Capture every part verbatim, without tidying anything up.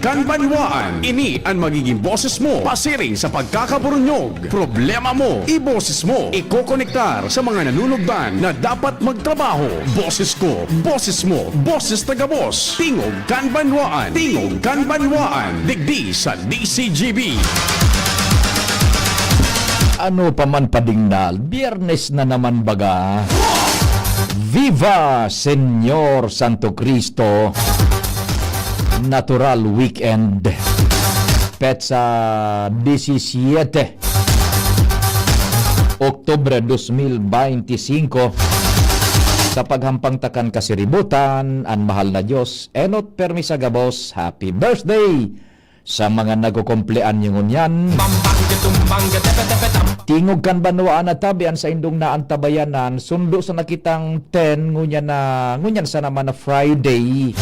Kan Banwaan, ini an magiging boses mo pasiring sa pagkakaburunyog. Problema mo, iboses mo. Ikokonektar sa mga nanunugdan na dapat magtrabaho. Boses ko, boses mo, boses taga-boss. Tingog kan Banwaan, Tingog kan Banwaan. Digdi sa D C G B. Ano pa man, Padingnal, Biyernes na naman baga. Viva Señor Santo Cristo! Natural weekend. Petsa disisiete, Oktubre dos mil baynti singko. Sa paghampang ta kan kasiributan, an mahal na Dios, enot permi sa gabos, happy birthday sa mga nagkukumpleanyo ngunyan. Tingog kan banwaan na tabi an saindong naantabayanan, sundo sa nakitang ten, ngunyan na, ngunyan sa naman na Friday.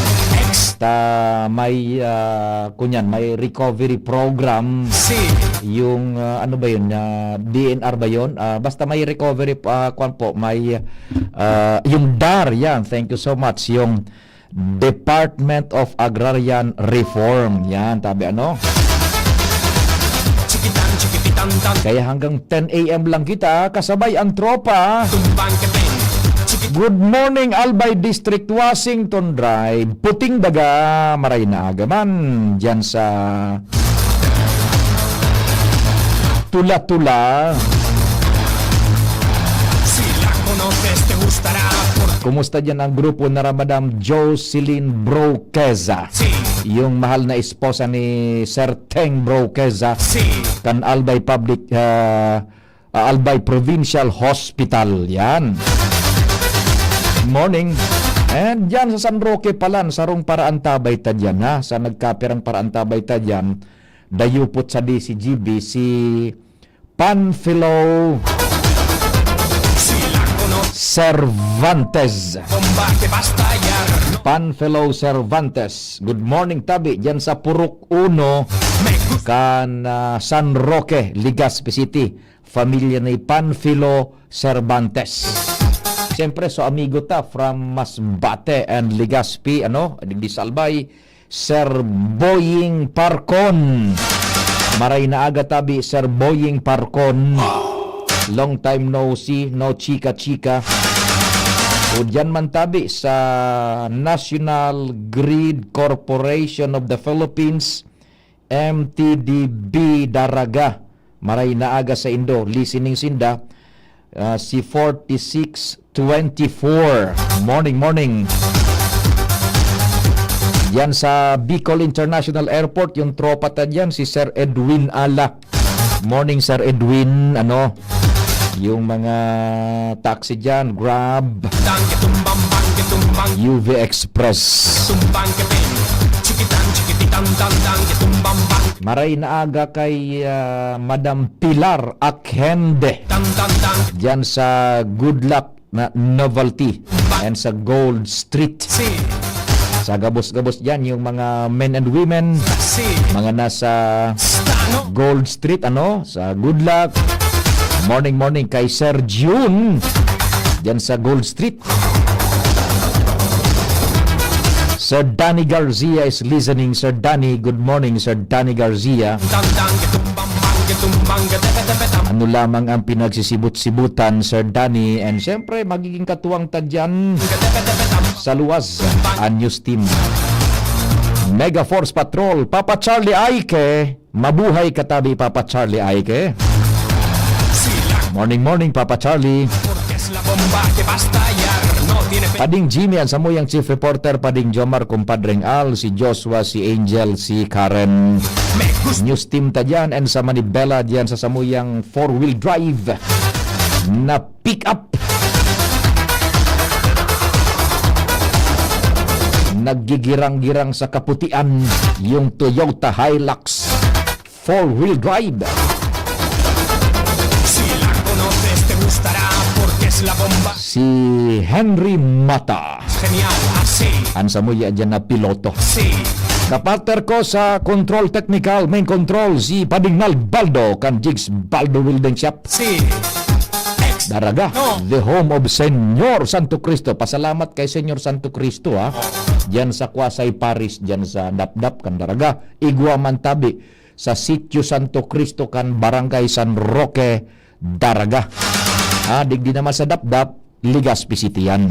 Ta may, ah, kunyan, may recovery program. Yung, ah, ano ba yun? Ah, D N R ba yun? Ah, basta may recovery, ah, kwan po, may, ah, yung DAR, yan. Thank you so much. Yung Department of Agrarian Reform. Yan, tabi ano? Kaya hanggang ten a m lang kita, kasabay ang tropa. Good morning, Albay District, Washington Drive. Puting Daga, maray na aga man. Diyan sa Tula-Tula. Kumusta dyan ang grupo na Ramadam Jocelyn Broqueza? Yung mahal na esposa ni Sir Teng Broqueza kan Albay Public, ah, ah, Albay Provincial Hospital. Yan. Morning. And dyan sa San Roque palan, sarong paraantabay ta dyan, ha? Sa nagkapirang paraantabay ta dyan, dayupot sa D C G B, si Panfilo Cervantes. Panfilo Cervantes. Good morning, tabi. Diyan sa Purok Uno, kan, ah, San Roque, Legazpi City. Pamilya ni Panfilo Cervantes. Siyempre, so amigo ta from Masbate and Legazpi, ano, digdi sa Albay, Sir Boying Parcon. Maray na aga tabi, Sir Boying Parcon. Long time no see, no chika-chika. O diyan man tabi sa National Grid Corporation of the Philippines, M T D B Daraga. Maray na aga saindo. Listening sinda, ah, si forty-six twenty-four. Morning, morning. Yan sa Bicol International Airport, yung tropa ta diyan, si Sir Edwin Ala. Morning, Sir Edwin. Ano, yung mga taxi diyan, Grab, U V Express. Maray na aga kay, ah, Madam Pilar Akende. Diyan sa Good Luck na Novelty and sa Gold Street. Sa gabos-gabos diyan, yung mga men and women, mga nasa Gold Street, ano, sa Good Luck. Morning, morning kay Sir June, diyan sa Gold Street. Sir Danny Garcia is listening. Sir Danny, good morning, Sir Danny Garcia. Ano lamang ang pinagsisibot-sibutan, Sir Danny? And syempre, magiging katuwang ta dyan sa luwas, ang news team. Mega Force Patrol, Papa Charlie Aike. Mabuhay katabi, Papa Charlie Aike. Morning, morning, Papa Charlie. Pading Jimmy, ang samuyang chief reporter, Pading Jomar, Kumpadreng Al, si Joshua, si Angel, si Karen. News team ta dyan, and sa Manibela dyan sa samuyang four-wheel drive na pick up. Naggigirang-girang sa kaputian yung Toyota Hilux four-wheel drive. Si Henry Mata. An samuya dyan na piloto. Kapartner ko sa control technical, main control, si Pading Nal Baldo, kan Jigs Baldo Welding Shop. Daraga, the home of Señor Santo Cristo. Pasalamat kay Señor Santo Cristo, ha. Diyan sa Kwasay Parish, diyan sa Dapdap kan Daraga. Igwa man tabi sa Sitio Santo Cristo kan Barangay San Roque, Daraga. Ha, digdi naman sa Dapdap, Legazpi City yan.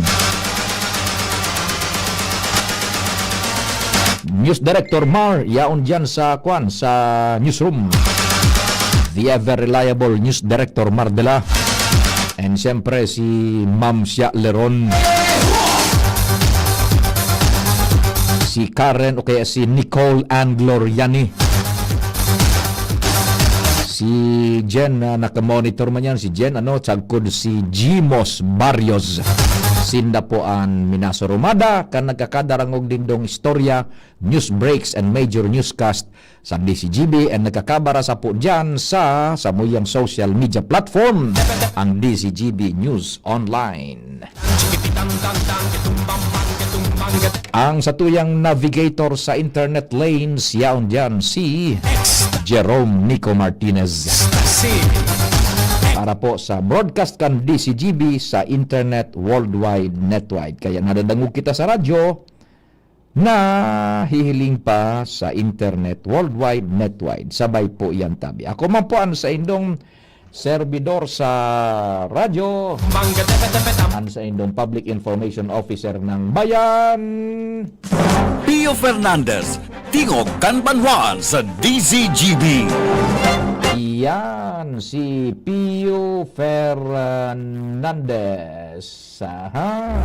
News Director Mar, yaon diyan sa, kwan, sa newsroom. The ever reliable News Director Mar Dela. And siyempre, si Ma'am Sia Leron. Si Karen o kaya si Nicole Ann Gloriani. Si Jen, ah, nakamonitor man yan. Si Jen, ano, sagkod si Jimos Barrios. Sinda po an minasurumada kan nagkakadarangog nindong istorya, news breaks and major newscast sa D C G B, and nagkakabara sa po dyan sa samuyang social media platform, ang D C G B News Online. Ang satuyang navigator sa internet lanes, yaon dyan si Jerome Nico Martinez. Para po sa broadcast kan D C G B sa internet worldwide netwide. Kaya nadadangog kita sa radyo, nahihiling pa sa internet worldwide netwide. Sabay po yan tabi. Ako man po ang saindong servidor sa radyo, ang saindong public information officer ng bayan. Pio Fernandez, tingog kan banwaan sa D Z G B. Iyan si Pio Fernandez. Aha.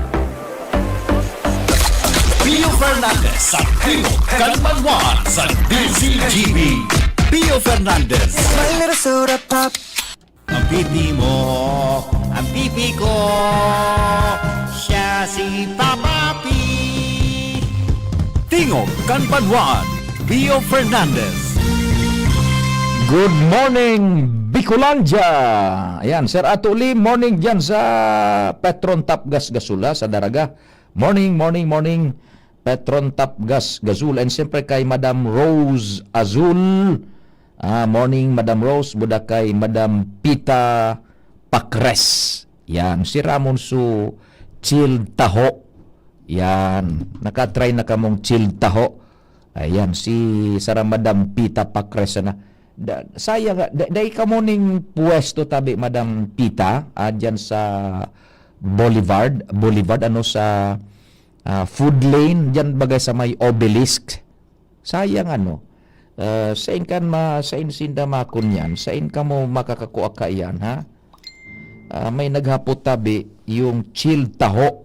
Pio Fernandez sa tingog kan banwaan sa D Z G B. Pio Fernandez. My little soda pop. Ang pipi mo, ang pipi ko, siya si Papa P. Tingog kan banwaan, Pio Fernandez. Good morning, Bicolandia. Ayan, Sir Ato Lee, morning dyan sa Petron Tapgas Gasula, sa Daraga. Morning, morning, morning. Petron Tapgas Gazul. And siyempre kay Madam Rose Azul. Ah, morning, Madam Rose. Buda kay Madam Pita Pakres. Yan. Si Ramon Su Chilled Taho. Yan. Nakatry na kamong chilled taho. Ayan. Si Sara Madam Pita Pakres na. Da, sayang, da, dai kamo ning pwesto tabi, Madam Pita, ah, dyan sa Boulevard, Boulevard, ano, sa, ah, food lane, dyan bagay sa may obelisk. Sayang, ano. Ah, sain kan ma-, sain sinda makunyan? Sain kamo makakakua kaiyan, ha? Ah, may naghapot tabi, yung chilled taho.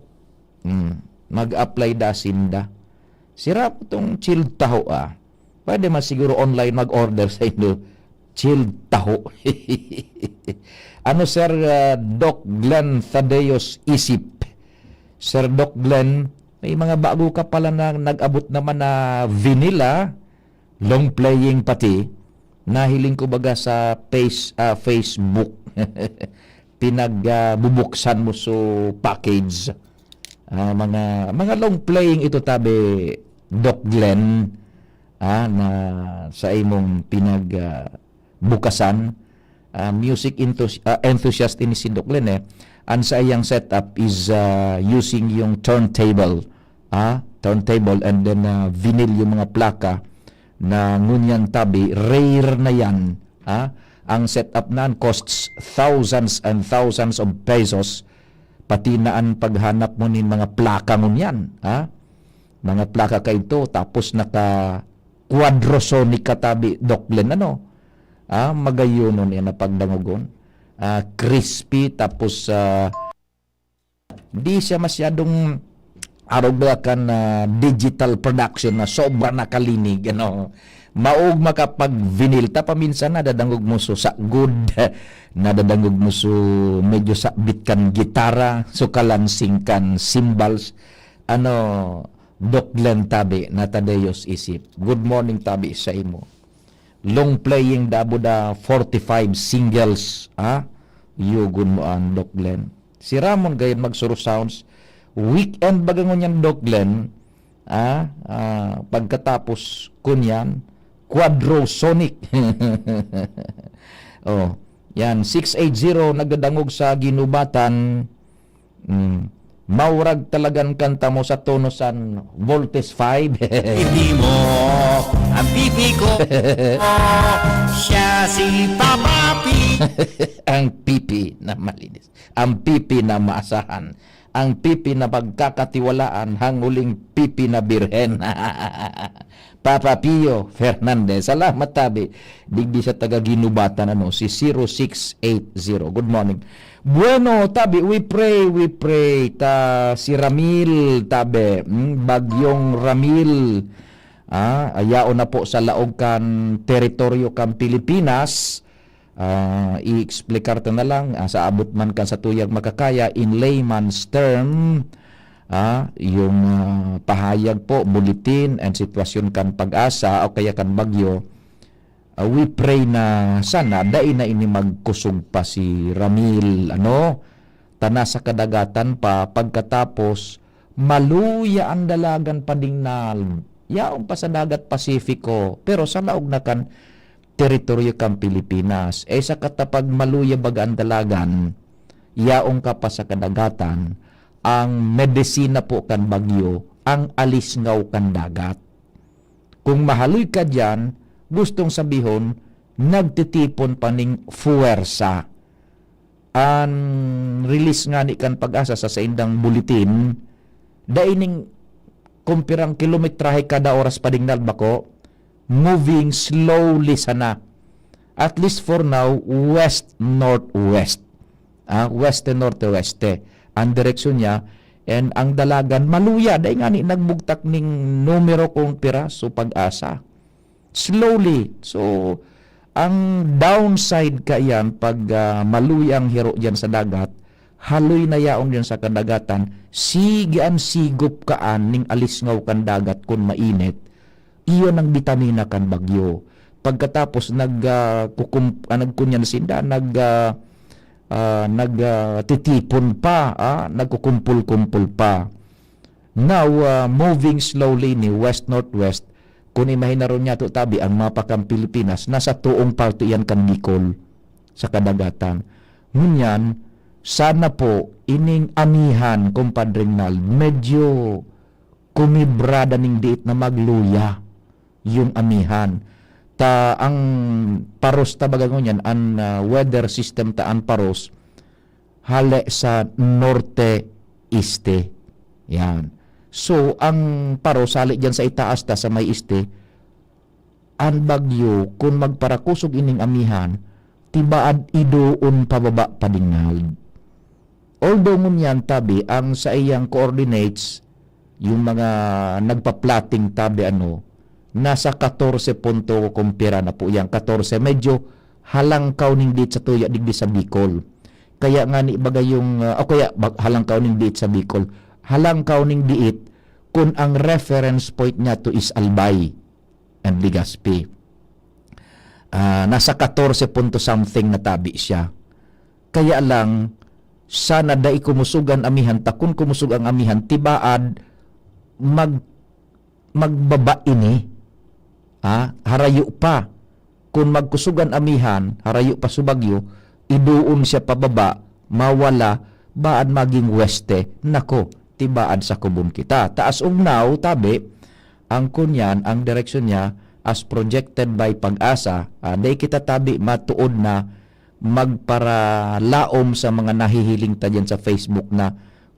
Hmm, mag-apply da sinda. Sira po tong chilled taho, ah. Pwede man siguro online mag-order sa inyo. Chilled taho. Ano, Sir, ah, Doc Glenn Thaddeus Isip? Sir Doc Glenn, may mga bago ka pala na nag-abot naman na vinyl, ah. Long playing pati. Nahiling ko baga sa face-, ah, Facebook. Pinag, ah, bubuksan mo so package. Ah, mga, mga long playing ito tabi, Doc Glenn, ah, na sa imong pinag, ah, bukasan. Ah, music enthus-, ah, enthusiast ini si Doc Glenn, eh. Ang sa iyang setup is, ah, using yung turntable, ah, turntable, and then, ah, vinyl yung mga plaka na ngunyan tabi, rare na yan, ah. Ang setup nan costs thousands and thousands of pesos, pati na ang paghanap mo nin mga plaka ngunyan, ah. Mga plaka kaidto, tapos naka quadrasonic ka tabi, Doc Glenn, ano? Ah, magayonon yan na pagdangogon. Ah, crispy, tapos, ah, di siya masyadong arog ba kan, ah, digital production na sobra nakalinig, ano? Maog makapag-vinyl. Ta paminsan nadadangog mo so sagod, nadadangog mo so medyo sabit kan gitara, so kalansing kan cymbals. Ano, Doc Glenn tabi, na Thaddeus Isip. Good morning tabi sa imo. Long playing dabo da forty-five singles, ha? Yugon mo an Doc Glenn. Si Ramon gayon magsuro sounds. Weekend baga ngunyan, Doc Glenn, ah, ah, pagkatapos kunyan, Quadrasonic. Oh, Yan, six eight zero, nagdadangog sa Ginubatan. Mm. Maurag talagan kanta mo sa tono san Voltes five. Pipi mo, ang pipi ko. Siya si Papa P. Ang pipi na malinis. Ang pipi na maasahan. Ang pipi na pagkakatiwalaan. Ang huling pipi na birhen. Papa Pio Fernandez. Salamat, tabi. Digdi sa taga Ginubatan, ano, si zero six eight zero. Good morning. Bueno, tabi, we pray, we pray. Ta si Ramil, tabi, hmm, Bagyong Ramil. Ah, ayaon na po sa laog kan teritoryo kan Pilipinas. Ah, i-explicar ta na lang, ah, sa abot man kan satuyang makakaya, in layman's term, ah, yung, ah, pahayag po, bulletin, and sitwasyon kan Pag-asa o kaya kan bagyo. Ah, we pray na sana dai na ini magkusog pa si Ramil, ano? Ta nasa kadagatan pa, pagkatapos maluya ang dalagan, padingnal. Yaon pa sa dagat Pasifiko, pero sa laog na kan teritoryo kan Pilipinas. Eh, sa katapag maluya baga ang dalagan, yaon ka pa sa kadagatan, ang medisina po kan bagyo, ang alisngaw kan dagat. Kung mahaloy ka diyan, gustong sabihon, nagtitipon pa ning fuwersa. An release ngani kan Pag-asa sa saindang bulletin, dai ning kung pirang kilometrahe kada oras padingnal, bako, moving slowly sana. At least for now, west-northwest. Ah, weste-norte-weste ang direksyon niya. And ang dalagan, maluya. Dai ngani nagbugtak ning numero kung piraso, Pag-asa. Slowly. So, ang downside kaiyan, pag, ah, maluya ang hiro diyan sa dagat, haloy na yaon diyan sa kadagatan, sige an sigop kaan ning alisngaw kan dagat kun mainit, iyon ang bitamina kan bagyo. Pagkatapos nag, ah, kukum-, ah, nagkunyan sinda, nag, ah, ah, nag, ah, titipon pa, ah, nagkukumpol-kumpol pa. Now, ah, moving slowly ni west-northwest, kun imahinaron niyato tabi ang mapa kan Pilipinas, nasa toong parte iyan kan Bicol, sa kadagatan. Ngunyan, sana po ining amihan, Compadre Nald, medyo kumibrada ning diit na magluya yung amihan. Ta ang paros ta baga ngunyan, an, ah, weather system ta an paros, hale sa norte-este. Yan. So, ang paros hale diyan sa itaas ta sa may este, an bagyo, kun magparakosog ining amihan, tibaad idoon pababa padingnal. Although ngunyan tabi, ang saiyang coordinates, yung mga nagpa-plotting tabi, ano, nasa katorse punto kumpira na po yan, katorse. Medyo halangkaw ning diit sa tuya digdi sa Bicol. Kaya ngani baga yung, ah, o kaya bag-, halangkaw ning diit sa Bicol. Halangkaw ning diit kun ang reference point niyato is Albay and Legazpi. Ah, nasa katorse punto something na tabi siya. Kaya lang, sana dai kumusog an amihan, ta kun kumusog ang amihan, tibaad mag-, magbaba ini. Ha? Harayo pa. Kun magkusog an amihan, harayo pa sa bagyo, idoon siya pababa, mawala, baad maging weste. Nako, tibaad sa kubon kita. Taas ugnaw, tabi, ang kunyan, ang direksyon niya, as projected by Pag-asa, ah, dai kita tabi matuod na magparalaom sa mga nahihiling ta diyan sa Facebook na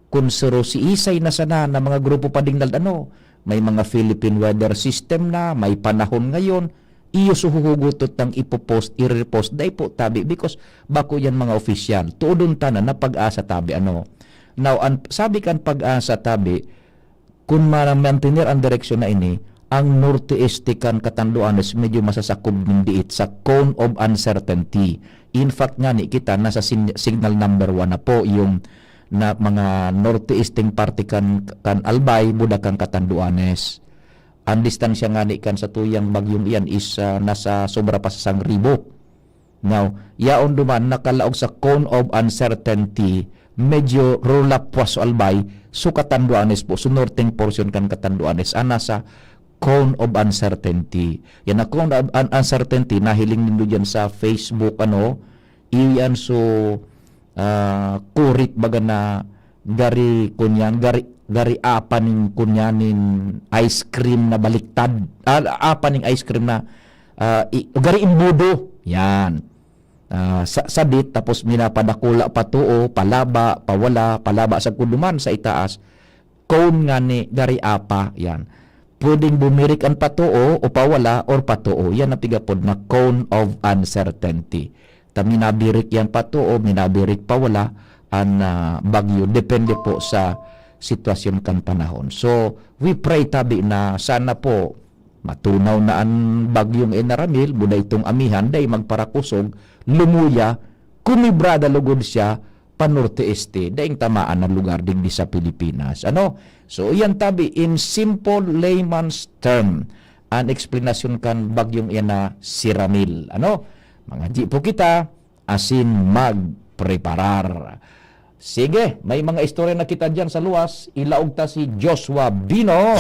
kun saro si isay na sana na mga grupo padingnal, ano, may mga Philippine Weather System na, may panahon ngayon, iyo suhuhugutot tang ipopost, i-repost, dai po tabi, because bako yan mga opisyal. Tuodon ta na na Pag-asa tabi, ano. Now, an, sabi kan Pag-asa tabi, kun ma-, mantener ang direksyon na ini, ang norte-este kan Catanduanes medyo masasakob ning diit sa cone of uncertainty. In fact, ngani kita nasa sin-, signal number one na po yung na mga norte-esteng parte kan, kan Albay, Buda kan Catanduanes. Ang distansya ngani kan satuyang bagyong iyan is, ah, nasa sobra pa sa sangribo. Now, yaon duman nakalaog sa cone of uncertainty, medyo rulapwas o Albay, so Catanduanes po, so norteng portion kan Catanduanes, ang nasa cone of uncertainty. Yan na cone of un-, uncertainty, nahiling nindo dyan sa Facebook, ano, Iyan so, ah, kurit baga na gari kunyan, gari, gari apa ning kunyan nin ice cream na baliktad. Ah, apa ning ice cream na, ah, i-, gari imbudo. Yan. Ah, sa, sadit, tapos minapadakula pa too, palaba, pawala, palaba sa kuduman, sa itaas. Cone ngani, gari apa, yan. Pwedeng bumirik an patoo o pawala or patoo. Yan ang pigapod na cone of uncertainty. Ta minabirik yan patoo, minabirik pawala an, ah, bagyo. Depende po sa sitwasyon kan panahon. So, we pray tabi na sana po matunaw na an bagyong Enaramil, buda itong amihan, dai magparakosog, lumuya, kumibrada lugod siya, panorte-este, daing tamaan na lugar digdi sa Pilipinas. Ano? So, iyan tabi, in simple layman's term, an eksplanasyon kan bagyong iyan na si Ramil. Ano? Mangadyi po kita, asin magpreparar. Sige, may mga istorya na kita diyan sa luwas. Ilaog ta si Joshua Bino.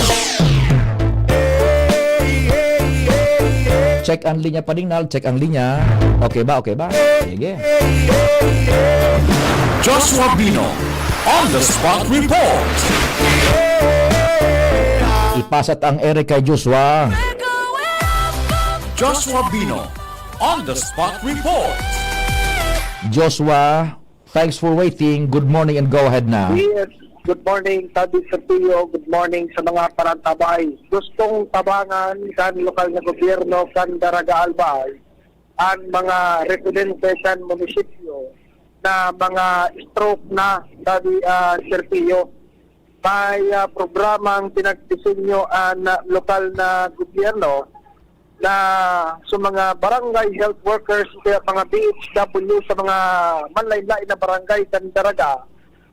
Check ang linya, Padingnal. Check ang linya. Okay ba? Okay ba? Sige. Joshua Bino on the spot report. Ipasat ang ere kay Joshua. Joshua Bino on the spot report. Joshua, thanks for waiting. Good morning and go ahead na. Yes. Good morning, Tadi Sergio. Good morning sa mga parantabay. Gustong tabangan kan lokal na gobyerno kan Daraga Albay ang mga residente kan munisipyo na mga stroke na, Tadi, ah, Sergio. May, ah, programang pinagdisenyo ang, ah, lokal na gobyerno na sa mga barangay health workers kaya mga B H W sa mga manlain-lain na barangay kan Daraga,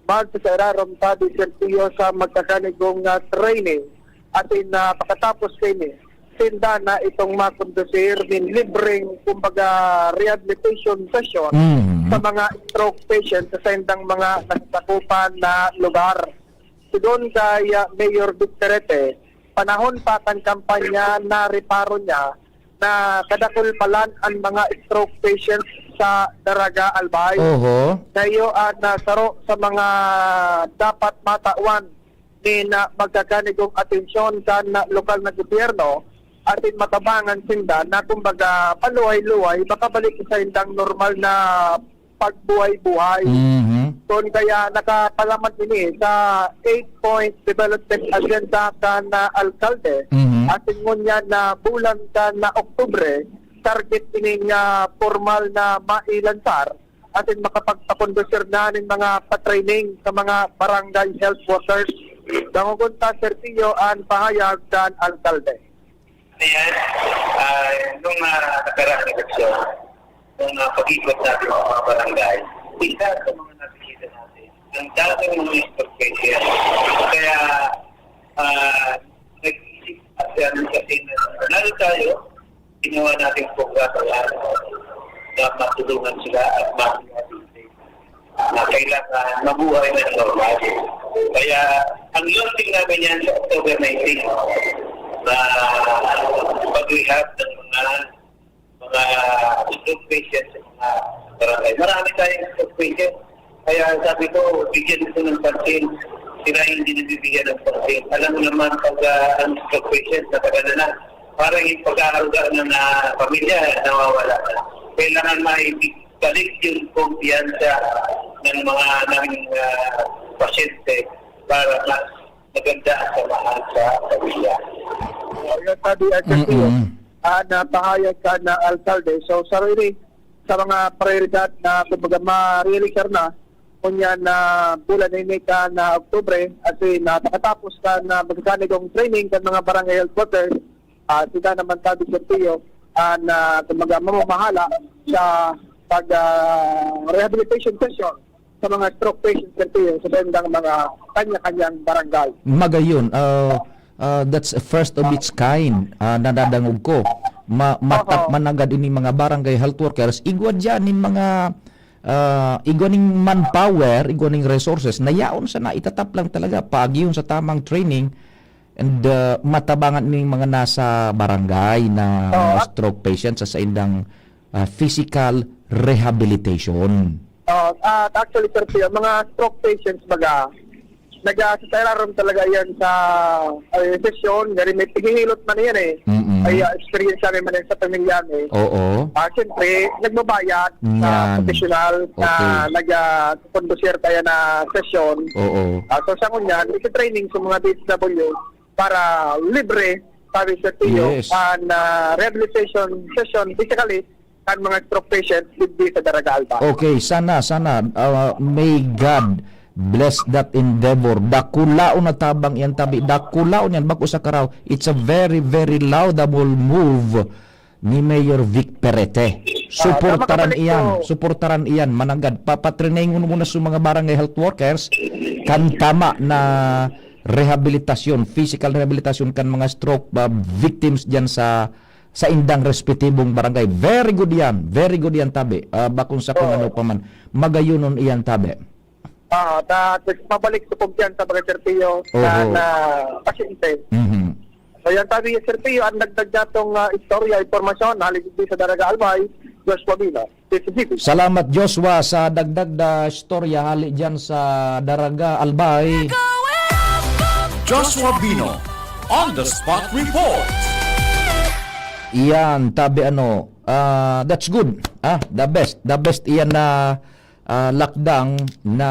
magsasairarom ta di Sergio sa magkakanigong, ah, training asin, ah, pakatapos kini, sinda na itong makondusir nin libreng, kumbaga, rehabilitation session Mhm. sa mga stroke patients sa saindang mga nasasakupan na lugar. Sigon kay, ah, Mayor Duterte, panahon pa kan kampanya na reparo niya na kadakul pa lang an mga stroke patients sa Daraga Albay. Oho. Sayo an, ah, saro sa mga dapat matawan nin, ah, magkakanigong atensyon kan, ah, lokal na gobyerno asin matabangan sinda na, kumbaga, paluhay-luhay makabalik sa saindang normal na pagbuhay-buhay. Mhm. Kun kaya nakapalaman ini sa eight-point development agenda kan, ah, alkalde. Mhm. Asin ngunyan na bulan kan, ah, Oktubre, target ini nga formal na mailansar asin makapagpakondusir na nin mga pa-training sa mga barangay health workers. Dangogon ta, Sergio, an pahayag kan alkalde. Ayan, ah, nung, ah, nakaraang eleksyon, nung, ah, pag-ikot natin sa mga barangay, isa sa mga nakikita natin, ang daming mga expectation. Kaya, ah, nag-isip kasi ang kasi na nanalo tayo, ginawa natin programa na, na matulungan sila at ma- na kailangan mabuhay ng normal. Kaya ang launching namin yan sa October nineteen, na pag-rehab ng mga, mga stroke patients sa mga barangay. Marami tayong stroke patients. Kaya sabi ko, bigyan ko ng pansin. Sila hindi nabibigyan ng pansin. Alam mo naman, pag ah, ang stroke patient, matagal na na. Parang yung pag-aaruga ng ah, pamilya, nawawala na. Kailangan maibig balik yung kumpiyansa ng mga ng ah, pasyente para mas maganda ang samahan sa pamilya. Ayan, sabi, ah, Sergio, Mm-mm. ah, na pahayag kan ah, alkalde. So, sarili sa mga prioridad na, kumbaga, marilikar na, kunyan na bulan na ini kan ah, Oktubre, at na pakatapos kan ah, magkakanigong training kan mga barangay health workers, ah, sila naman, sabi, Sergio, ah, na, kumbaga, mamamahala sa pag ah, rehabilitation session sa mga stroke patients, Sergio, sa saindang mga kanya-kanyang barangay. Magayon, ah, ah, that's a first of its kind, ah, nadadangog ko. Ma matap Oho. managad ini mga barangay health workers, igwa diyan ning mga, ah, igwa ning manpower, igwa ning resources na yaon sana itatap lang talaga, paagi yun sa tamang training and ah, matabangan ning mga nasa barangay na Oo. stroke patients sa saindang ah, physical rehabilitation. Oh, at actually, Sir Pio, mga stroke patients baga, nag-aasisararon talaga yan sa ay, sesyon, gari may paghihilot man yan eh. Mm-mm. Ay, ah, experience namin man yan sa pamilya eh. Oo. Ah, siyempre, nagbabayad sa Yan. professional na Okay. nag-conducer tayo na sesyon. Oo. Ah, so, sa ngunyan, iti-training sa mga D S W para libre, sabi sa T O, Yes. and ah, rehabilitation session, basically, kan mga stroke patients digdi sa Daraga Albay. Okay, sana, sana, ah, may God bless that endeavor. Dakulaon na tabang iyan tabi. Dakulaon yan, bako sa karaw. It's a very, very laudable move ni Mayor Vic Perete. Suportaran mabalik iyan. po. Suportaran iyan. Mananggad. Papatrenengon mo na sa mga barangay health workers kan tama na rehabilitasyon, physical rehabilitasyon kan mga stroke ah, victims dyan sa sa indang respetibong barangay. Very good yan. Very good yan, tabi. Ah, bakong sa kung Oo. ano pa man. Magayunon iyan, tabi. Ah, ta, mabalik sa kumpiyansa, mga Sir Pio, Oho. na, na pasyente. Mhm. So yan, sabi ni Sir Pio, ang dagdag natong ah, istorya, impormasyon, hali digdi sa Daraga Albay, Joshua Bino, T C G B. Salamat, Joshua, sa dagdag na istorya hali dyan sa Daraga Albay. Joshua Bino on the spot report. Iyan, tabi ano, ah, that's good. Ah, the best. The best iyan na ah, lakdang na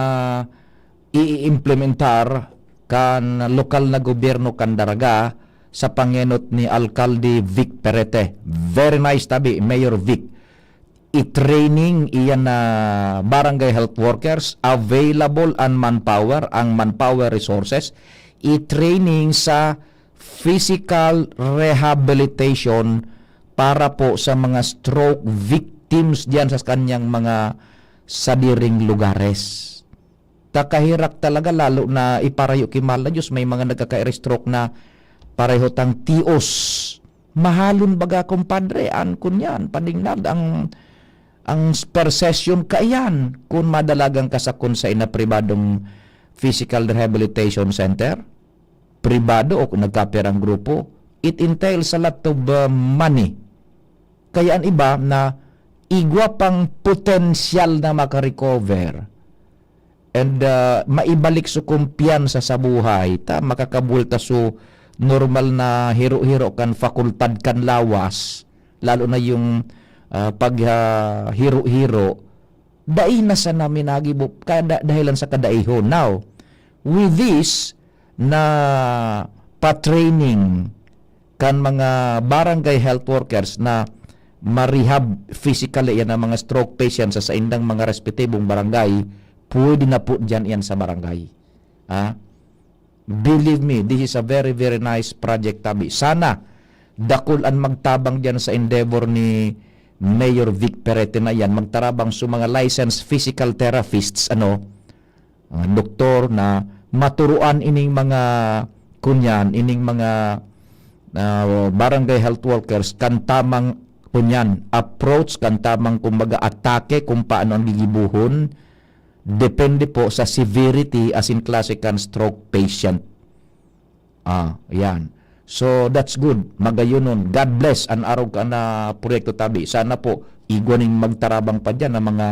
i-implementar kan lokal na gobyerno kan Daraga sa pangenot ni Alkalde Vic Perete. Very nice, tabi, Mayor Vic. I-training iyan na barangay health workers, available ang manpower, ang manpower resources, i-training sa physical rehabilitation para po sa mga stroke victims diyan sa kanyang mga sadiring lugares. Kakahirak talaga, lalo na iparayo ki mahal na Diyos, may mga nagkaka-stroke na pareho tang tios. Mahalon baga, kumpadre, an kunyan, padingnag ang, ang per session kaiyan kun madalagan ka sa kun sa ina pribadong physical rehabilitation center, pribado o kung nagkapirang grupo, it entails a lot of uh, money. Kaya ang iba na igwa pang potensyal na makarecover and uh, maibalik so kumpiyansa sa buhay, ta makakabulta so normal na hiro-hiro kan fakultad kan lawas, lalo na yung uh, paghiro-hiro, dai na sana minagibo kada, dahilan sa kadaihon. Now, with this na pa-training kan mga barangay health workers na ma-rehab physically yan ang mga stroke patients sa saindang mga respetibong barangay, pwede na po dyan yan sa barangay. Ha? Believe me, this is a very, very nice project, tabi. Sana, dakul an magtabang dyan sa endeavor ni Mayor Vic Perete na yan, magtarabang sa mga licensed physical therapists, ano, ah, doktor na maturuan ining mga kunyan, ining mga ah, barangay health workers kan tamang kunyan, approach, kan tamang, kumbaga, atake kung paano ang gigibuhon, depende po sa severity as in klase kan stroke patient. Ah, yan. So, that's good. Magayonon. God bless an arog ka na proyekto, tabi. Sana po, igwa ning magtarabang pa dyan ang mga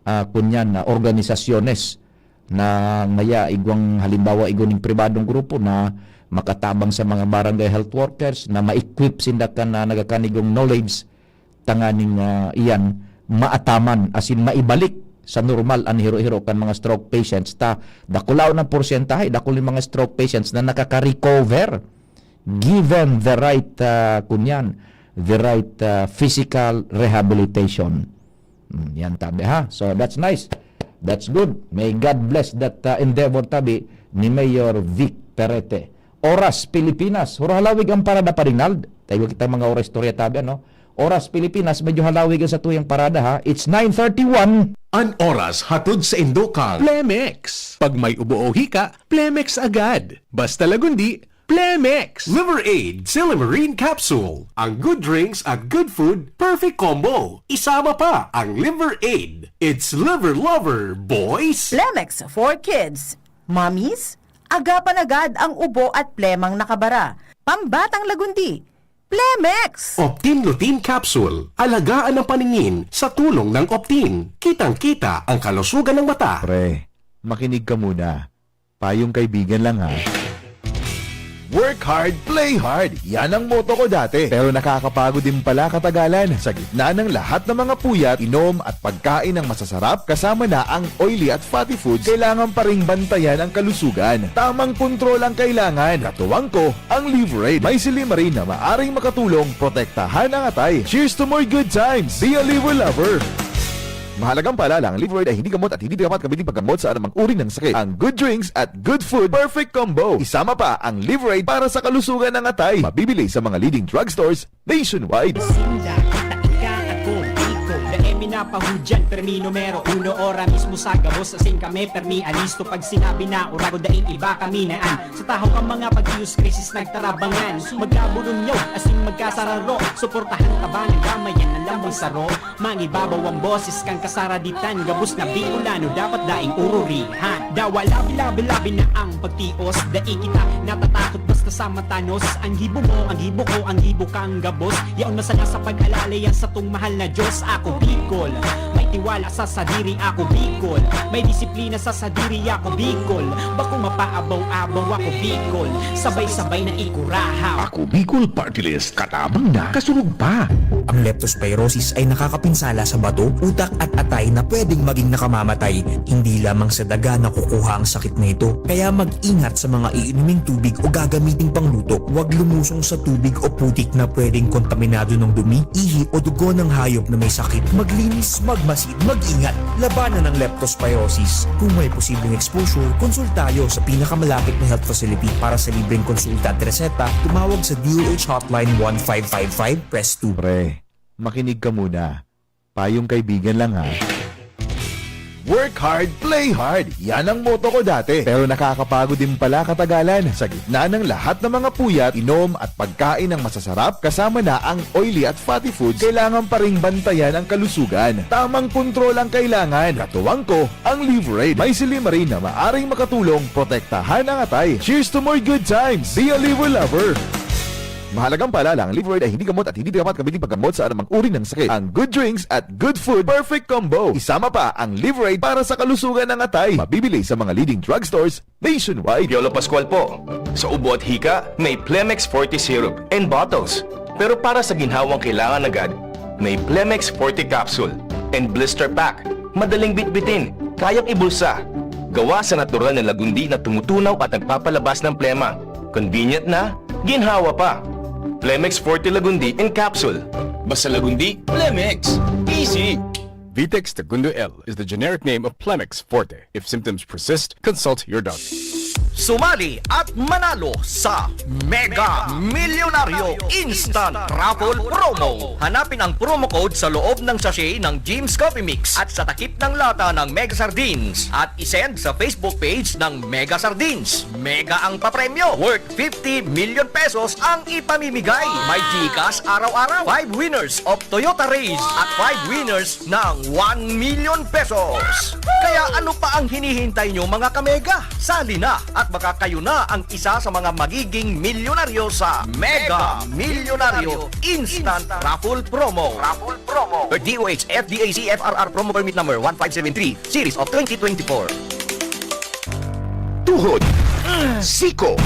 ah, kunyan na organisasyones na ngaya igwang halimbawa igwa ning pribadong grupo na makatabang sa mga barangay health workers na ma-equip sinda kan na nagakanigong knowledge tanganing ah, iyan maataman, as in maibalik sa normal an hiro-hiro kan mga stroke patients. Ta dakulaw ng porsyentahe, dakul ning mga stroke patients na nakaka-recover given the right ah, kunyan, the right ah, physical rehabilitation. Mm, yan tabi ha. So that's nice. That's good. May God bless that uh, endeavor, tabi, ni Mayor Vic Perete. Oras Pilipinas. Hura halawig ang parada pa, Rinald. Tayo kita mga oras istorya, tabi, ano? Oras Pilipinas, medyo halawig ang sa tuyang parada ha. It's nine thirty-one. An oras hatod sa Indokang Plemex. Pag may ubo o hika, Plemex agad. Basta Lagundi, Plemex! Liver Aid Silimarine Capsule. Ang good drinks at good food, perfect combo. Isama pa ang Liver Aid. It's Liver Lover, boys! Plemex for kids. Mommies, agapan agad ang ubo at plemang nakabara. Pambatang Lagundi. Plemex! Optin Lutein Capsule. Alagaan ang paningin sa tulong ng Optin. Kitang-kita ang kalusugan ng mata. Pre, makinig ka muna. Payong kaibigan lang, ha. Work hard, play hard. Yan ang motto ko dati. Pero nakakapagod din pala katagalan. Sa gitna ng lahat ng mga puyat, inom at pagkain ng masasarap, kasama na ang oily at fatty foods, kailangan pa ring bantayan ang kalusugan. Tamang kontrol ang kailangan. Katuwang ko, ang Liverade. May silymarin na maaring makatulong protektahan ang atay. Cheers to more good times! Be a Liver Lover! Mahalagang paalala, ang Liverade ay hindi gamot at hindi dapat gamitin paggamot sa anumang uri ng sakit. Ang good drinks at good food, perfect combo. Isama pa ang Liverade para sa kalusugan ng atay. Mabibili sa mga leading drugstores nationwide. Sinda, kita, ika, ako, ikaw, dai mi napahudyan, permi numero uno, ora mismo sa gabos, asin kami, permi alisto, pag sinabi na, ora ko, daing iba kami na an, sa tahaw kan mga pagtiyos, krisis nagtarabangan, magkaburunyaw, asin magkasararo, suportahan, tabangan, damayan, ang lambang saro, mangibabaw ang boses kan kasaraditan, gabos na Bicolano, dapat daing ururihan. Dawa labi-labi, labi na ang pagtios, dai kita natatakot basta sa matanos. Ang gibo mo, ang gibo ko, ang gibo kang gabos. Yaon masala sa pag-alala yan satong mahal na Diyos. Ako Bicol, may tiwala sa sadiri. Ako Bicol, may disiplina sa sadiri. Ako Bicol, bako mapaabaw-abaw. Ako Bicol, sabay-sabay na ikurahaw. Ako Bicol Party List, katabang na, kasunod pa. Ang leptospirosis ay nakakapinsala sa bato, utak at atay na pwedeng maging nakamamatay. Hindi lamang sa daga nakukuha ang sakit na ito. Kaya mag-ingat sa mga iinuming tubig o gagamiting pangluto. Huwag lumusong sa tubig o putik na pwedeng kontaminado ng dumi, ihi o dugo ng hayop na may sakit. Maglinis, magmasid, mag-ingat. Labanan ang leptospirosis. Kung may posibleng exposure, konsulta tayo sa pinakamalapit na health facility. Para sa libreng konsulta at reseta, tumawag sa D O H Hotline one five five five, press two. Pre, makinig ka muna. Payong kaibigan lang, ha. Work hard, play hard. Yan ang motto ko dati. Pero nakakapagod din pala katagalan. Sa gitna ng lahat ng mga puyat, inom at pagkain ng masasarap, kasama na ang oily at fatty foods, kailangan pa ring bantayan ang kalusugan. Tamang kontrol ang kailangan. Katuwang ko, ang Liverade. May silymarin na maaring makatulong protektahan ang atay. Cheers to more good times! Be a Liver Lover! Mahalagang paalala, ang Liverade ay hindi gamot at hindi dapat gamitin paggamot sa anumang uri ng sakit. Ang good drinks at good food, perfect combo. Isama pa ang Liverade para sa kalusugan ng atay. Mabibili sa mga leading drugstores nationwide. Piolo Pascual po. Sa ubo at hika, may Plemex Forte Syrup and bottles. Pero para sa ginhawang kailangan agad, may Plemex Forte Capsule and Blister Pack. Madaling bitbitin, kayang ibulsa. Gawa sa natural na lagundi na tumutunaw at nagpapalabas ng plema. Convenient na, ginhawa pa. Plemex Forte Lagundi in Capsule. Basta Lagundi, Plemex. Easy! Vitex Segundo L is the generic name of Plemex Forte. If symptoms persist, consult your doctor. Sumali at manalo sa Mega Milyonaryo Instant Raffle Promo. Hanapin ang promo code sa loob ng sachet ng Jim's Coffee Mix at sa takip ng lata ng Mega Sardines at isend sa Facebook page ng Mega Sardines. Mega ang papremyo, worth fifty million pesos ang ipamimigay. May GCash araw-araw, five winners of Toyota Raize at five winners ng one million pesos. Kaya ano pa ang hinihintay nyo, mga kamega? Sali na at baka kayo na ang isa sa mga magiging milyonaryo sa Mega Milyonaryo Instant Raffle Promo. Raffle Promo. D O H F D A C F R R Promo Permit Number one five seven three, Series of twenty twenty-four. Tuhod, siko,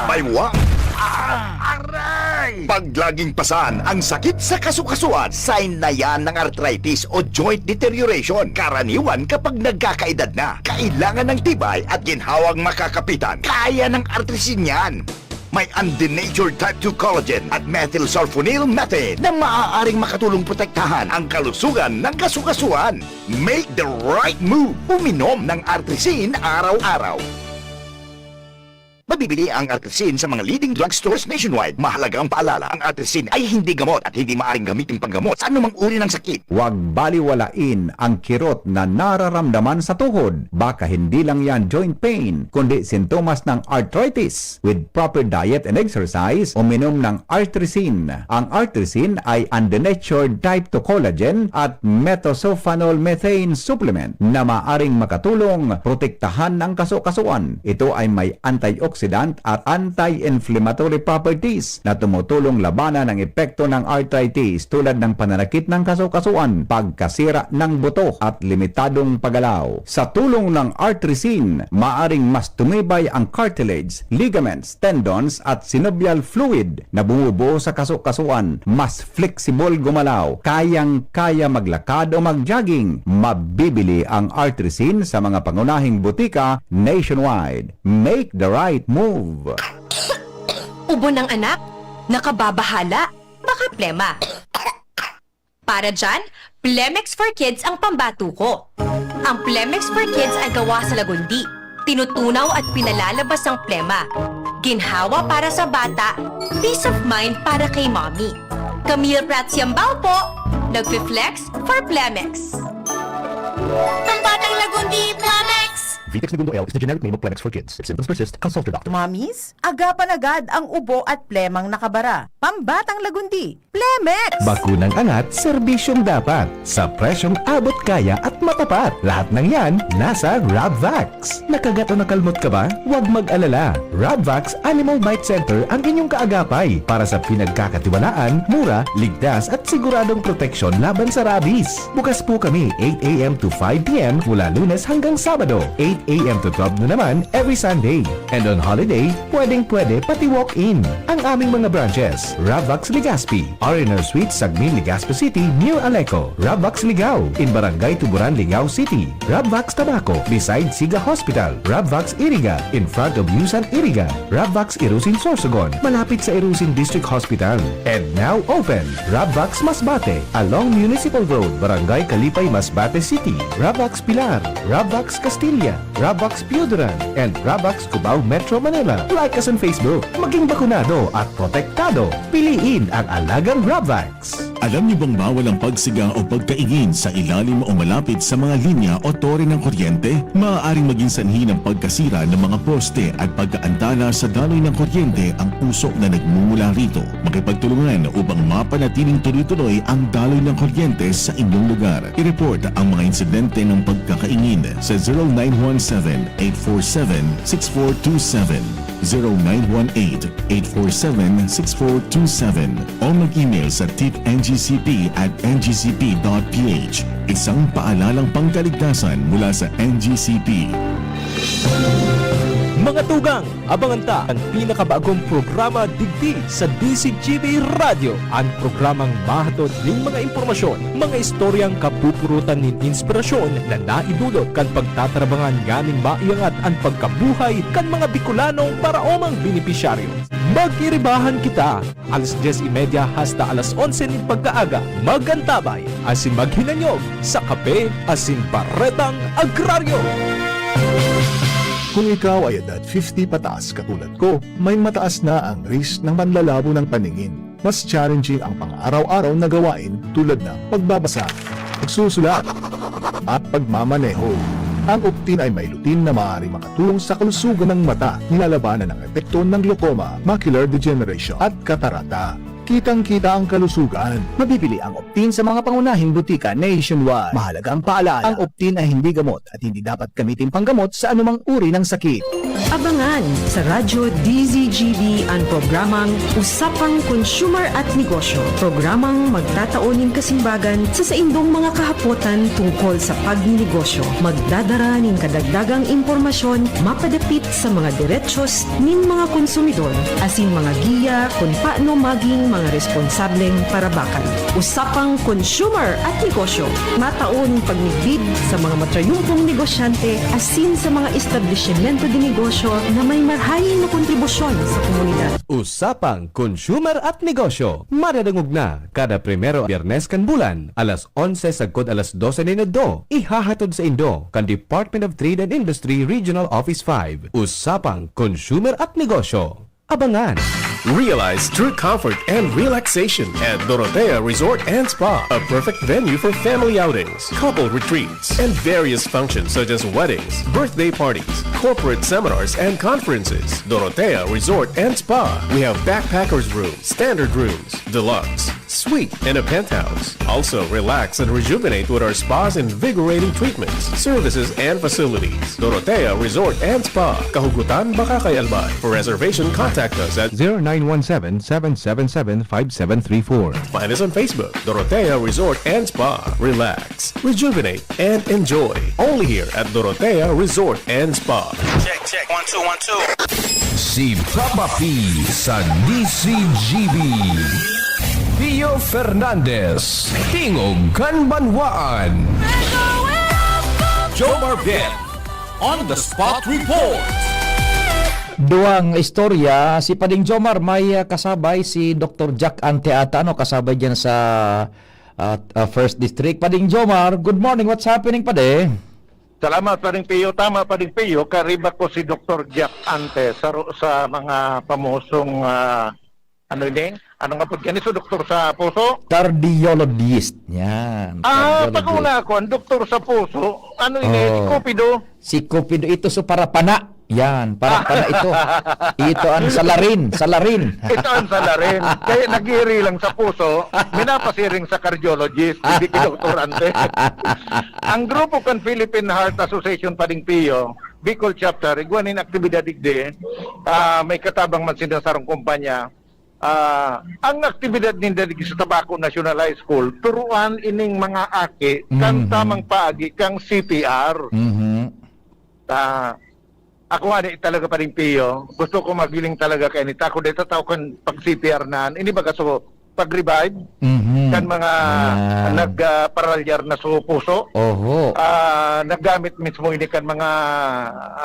baywa, aray! Pag laging pasan ang sakit sa kasukasuan, sign na yan ng arthritis o joint deterioration. Karaniwan kapag nagkakaedad na, kailangan ng tibay at ginhawang makakapitan. Kaya ng Artrisin yan. May undenatured type two collagen at methylsulfonyl methane na maaaring makatulong protektahan ang kalusugan ng kasukasuan. Make the right move. Uminom ng Artrisin araw-araw. Mabibili ang Artrisin sa mga leading drugstores nationwide. Mahalagang paalala, ang Artrisin ay hindi gamot at hindi maaring gamitin panggamot sa anumang uri ng sakit. Huwag baliwalain ang kirot na nararamdaman sa tuhod. Baka hindi lang yan joint pain, kundi sintomas ng arthritis. With proper diet and exercise, uminom ng Artrisin. Ang Artrisin ay undenatured type two collagen at methylsulfonyl methane supplement na maaring makatulong protektahan ang kasukasuan. Ito ay may antioxidant antioxidant at anti-inflammatory properties na tumutulong labanan ang epekto ng arthritis tulad ng pananakit ng kasukasuan, pagkasira ng buto at limitadong paggalaw. Sa tulong ng Artrisin, maaring mas tumibay ang cartilage, ligaments, tendons at synovial fluid na bumubuo sa kasukasuan, mas flexible gumalaw, kayang-kaya maglakad o mag-jogging. Mabibili ang Artrisin sa mga pangunahing butika nationwide. Make the right move! Ubo ng anak? Nakababahala? Baka plema. Para dyan, Plemex for Kids ang pambato ko. Ang Plemex for Kids ay gawa sa lagundi. Tinutunaw at pinalalabas ang plema. Ginhawa para sa bata, peace of mind para kay mommy. Camille Prats Yambao po, nagfi-flex for Plemex. Pambatang Lagundi, Plemex! Vitex Negundo L is the generic name of Plemex for Kids. If symptoms persist, consult your doctor. Mamis, agapan agad ang ubo at plemang nakabara. Pambatang Lagundi, Plemex! Bakunang angat, serbisyong dapat. Sa presyong abot kaya at matapat. Lahat ng yan, nasa Rabvax. Nakagat o nakalmot ka ba? Huwag mag-alala. Rabvax Animal Bite Center ang inyong kaagapay para sa pinagkakatiwalaan, mura, ligtas at siguradong proteksyon laban sa rabies. Bukas po kami eight a.m. to five p.m. mula Lunes hanggang Sabado, eight a.m. to twelve noon naman every Sunday. And on holiday, pwedeng-pwede pati walk-in. Ang aming mga branches, Rabvax Legazpi, R and R Suite, Sagmin, Legazpi City, near Aleco, Rabvax Ligao, in Barangay Tuburan, Ligao City, Rabvax Tabaco, beside Siga Hospital, Rabvax Iriga, in front of Yusan Iriga, Rabvax Irusin Sorsogon, malapit sa Irusin District Hospital. And now open, Rabvax Masbate, along Municipal Road, Barangay Kalipay, Masbate City, Rabvax Pilar, Rabvax Castilla, Rabvax Pioduran, and Rabvax Cubao, Metro Manila. Like us on Facebook. Maging bakunado at protektado. Piliin ang alagang Rabvax. Alam niyo bang bawal ang pagsiga o pagkaingin sa ilalim o malapit sa mga linya o tore ng kuryente? Maaaring maging sanhi ng pagkasira ng mga poste at pagkaantala sa daloy ng kuryente ang usok na nagmumula rito. Makipagtulungan upang mapanatiling tuloy-tuloy ang daloy ng kuryente sa inyong lugar. I-report ang mga insidente ng pagkakaingin sa zero nine one seven, eight four seven, six four two seven, zero nine one eight, eight four seven, six four two seven, o mag-email sa tip N G C P at N G C P dot P H. Isang paalalang pangkaligtasan mula sa N G C P. Mga tugang, abangan ta an pinakabagong programa digdi sa D Z G B Radyo, an programang mahatod nin mga impormasyon, mga istoryang kapupurutan nin inspirasyon na naidulot kan pagtatarabangan nganing maiangat an pagkabuhay kan mga Bicolanong paraomang benepisyaryo. Magiribahan kita, alas dyes y media hasta alas onse nin pagkaaga. Mag-antabay asin maghinanyog sa kape asin baretang agraryo. Kung ikaw ay edad fifty pataas katulad ko, may mataas na ang risk ng panlalabo ng paningin. Mas challenging ang pang-araw-araw na gawain tulad ng pagbabasa, pagsusulat, at pagmamaneho. Ang Optin ay may lutein na maaaring makatulong sa kalusugan ng mata. Nilalabanan ang epekto ng glaucoma, macular degeneration, at katarata. Kitang-kita ang kalusugan. Mabibili ang Optin sa mga pangunahing butika nationwide. Mahalagang paalala, ang Optin ay hindi gamot at hindi dapat gamitin panggamot sa anumang uri ng sakit. Abangan sa Radyo D Z G B an programang Usapang Consumer at Negosyo, programang magtatao nin kasimbagan sa saindong mga kahapotan tungkol sa pagninegosyo. Magdadara nin kadagdagang impormasyon mapadapit sa mga derechos nin mga konsumidor asin mga giya kun paano magin mga responsableng parabakan. Usapang Consumer at Negosyo, matao nin pagmidbid sa mga matrayumpong negosyante asin sa mga establisimyento de negosyo na may marhay na kontribusyon sa komunidad. Usapang Consumer at Negosyo, madadangog na kada primero Biyernes kan bulan, alas onse sagkod alas dose nin udto. Ihahatod saindo kan Department of Trade and Industry Regional Office five. Usapang Consumer at Negosyo. Abangan! Realize true comfort and relaxation at Dorotea Resort and Spa, a perfect venue for family outings, couple retreats, and various functions such as weddings, birthday parties, corporate seminars, and conferences. Dorotea Resort and Spa. We have backpackers room, standard rooms, deluxe, Suite and a penthouse. Also, relax and rejuvenate with our spa's invigorating treatments, services, and facilities. Dorotea Resort and Spa. Kahugutan, Bacacay, Albay. For reservation, contact us at zero nine one seven, seven seven seven, five seven three four. Find us on Facebook, Dorotea Resort and Spa. Relax, rejuvenate, and enjoy. Only here at Dorotea Resort and Spa. Check, check. One, two, one, two. Si Papa P sa D C G B. Pio Fernandez, Tingog kan Banwaan. Jomar Bien, on the spot report. Duwang istorya, si Pading Jomar may, ah, kasabay si Doktor Jack Ante ata, ano, kasabay diyan sa, ah, ah, First District. Pading Jomar, good morning. What's happening, Padi? Salamat, Pading Pio. Tama, Pading Pio. Kariba ko si Doktor Jack Ante sa, sa mga pamusong, ah, ano ini? Ano nga po yan? So, doktor sa puso? Cardiologist. Yan. Ah, cardiologist. Pag-una ako, ang doktor sa puso, ano ini? Si Oh. Cupido? Si Cupido, ito so para pana. Yan, para pana ito. Ito ang salarin, salarin. Ito ang salarin. Kaya nag-iiri lang sa puso, minapasiring sa cardiologist, hindi kay doktor Ante. Ang grupo kan Philippine Heart Association, Pading Pio, Bicol Chapter, igwa nin aktibidad digdi, ah, may katabang man sinda sarong kumpanya. Ah, ang aktibidad ninda digdi sa Tabaco National High School, turuan ining mga aki kan Mhm. tamang paagi kang C P R. Mhm. Ah, ako nga di talaga, Pading Pio, gusto ko magiling talaga kay nita. Ako di tataw kan pag-C P R na, ini baga so, pag-revive Mhm. kan mga Yan. nag, ah, paralyar na sa puso. Oho. Ah, naggamit mismo ini kan mga,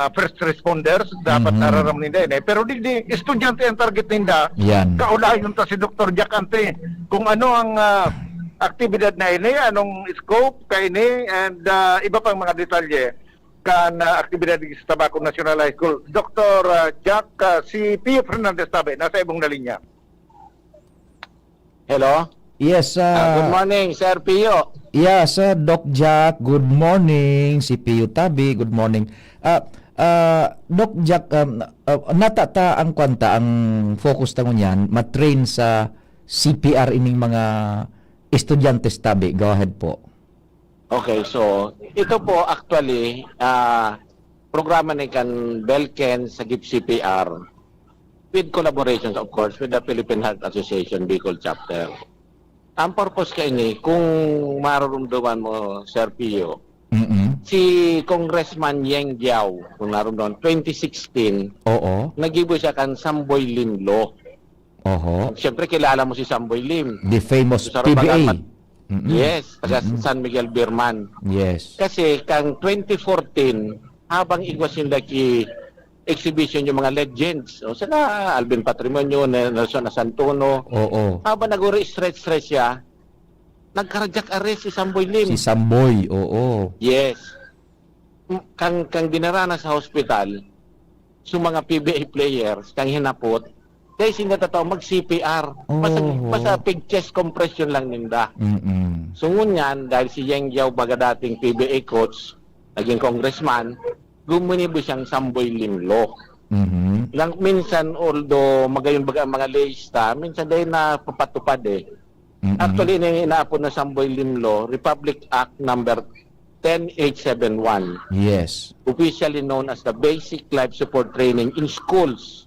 ah, first responders, dapat Mhm. nararam ninda ini. Pero di, di, estudyante ang target ninda. Yan. Kaulayon ta si Doktor Jack Ante, kung ano ang, ah, aktibidad na ini, anong scope ka ini, and, ah, iba pang mga detalye kan, ah, aktibidad sa Tabaco National High School. Doktor, ah, Jack, ah, si Pio Fernandez tabi, nasa ibong na linya. Hello? Yes, Ah, good ah, morning, Sir Pio. Yes, ah, Doc Jack, good morning. Si Pio Tabi, good morning. Ah, ah, Doc Jack, um, ah, nata ta ang kwanta, ang focus ta ngunyan, matrain sa C P R ining mga estudyante tabi. Go ahead po. Okay, so ito po actually, ah, programa ni kan Belken sa Gift C P R with collaborations, of course, with the Philippine Heart Association Bicol Chapter. Ang purpose kaini, kung marurumduman mo, Sir Pio, Mm-mm. si Congressman Yeng Guiao, kung narumduman, twenty sixteen, Oo. nagibo siya kan Samboy Lim Law. Oho. Siyempre, kilala mo si Samboy Lim. The famous Sa P B A. Rabagan, mat-, Mm-mm. Yes, taga Mm-mm. San Miguel Birman. Yes. Kasi kang twenty fourteen, habang igwa sinda ki exhibition yung mga legends, o sila Alvin Patrimonio, Ne-, Nelson Asantuno, Oo. habang nag-uri-stretch-stretch siya, nag-cardiac arrest si Samboy Lim. Si Samboy, oo. Yes. M-, kang, kang dinara na sa hospital, so mga P B A players, kang hinapot, dai sinda tataw mag-C P R. Basta, Oo. basta pig chest compression lang ninda. Mm-mm. So, ngunyan, dahil si Yeng Guiao baga dating P B A coach, naging congressman, guminibo siyang Samboy Lim Law. Mhm. Lang, minsan, although magayon baga ang mga laws ta, minsan dai napapatupad eh. Mm-mm. Actually, ini yung inaapod na Samboy Lim Law, Republic Act number ten eight seven one. Yes. Officially known as the Basic Life Support Training in Schools.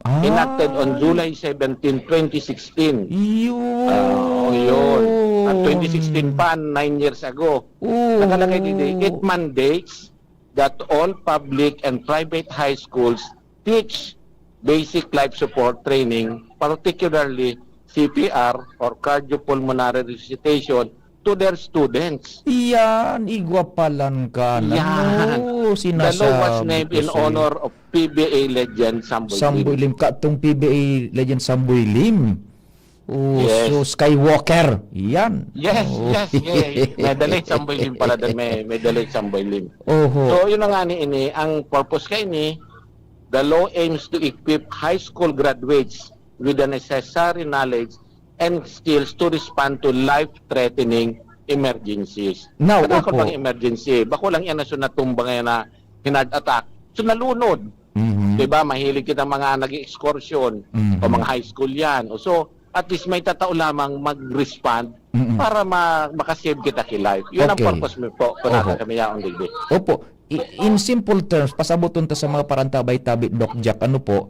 Ah. Enacted on July seventeen, twenty sixteen. Yun. Ah, oh, yun. At twenty sixteen pa, nine years ago. Oo. Nakalagay dito, it mandates that all public and private high schools teach basic life support training, particularly C P R or cardiopulmonary resuscitation, to their students. Iyan, igwa palan ka na. Yan. No, The law was sinasabi named ko in sa'yo. honor of P B A legend Samboy Samboy Lim. Lim, katong P B A legend Samboy Lim. Oh, Yes. so Skywalker. Yan. Yes, Oh. yes, yes. May dalit Samboy Lim pala doon. May, may dalit Samboy Lim. Oho. So, yun na nga ni ini. Ang purpose ka ini, the law aims to equip high school graduates with the necessary knowledge and skills to respond to life-threatening emergencies. Now, Kadakol opo. pang emergency. Bako lang yan na so natumba ngayon na heart attack. So, nalunod. Mhm. Diba? Mahilig kita mga nag-excursion Mhm. o mga high school yan. O, so, at least may tatao lamang mag-respond Mm-mm. para ma-, makasave kita ki life. Yun ang Okay. purpose mo po, kung Oho. nasa kami yaon digdi. Opo. I-, in simple terms, pasaboton ta sa mga parantabay tabi, Doc Jack, ano po?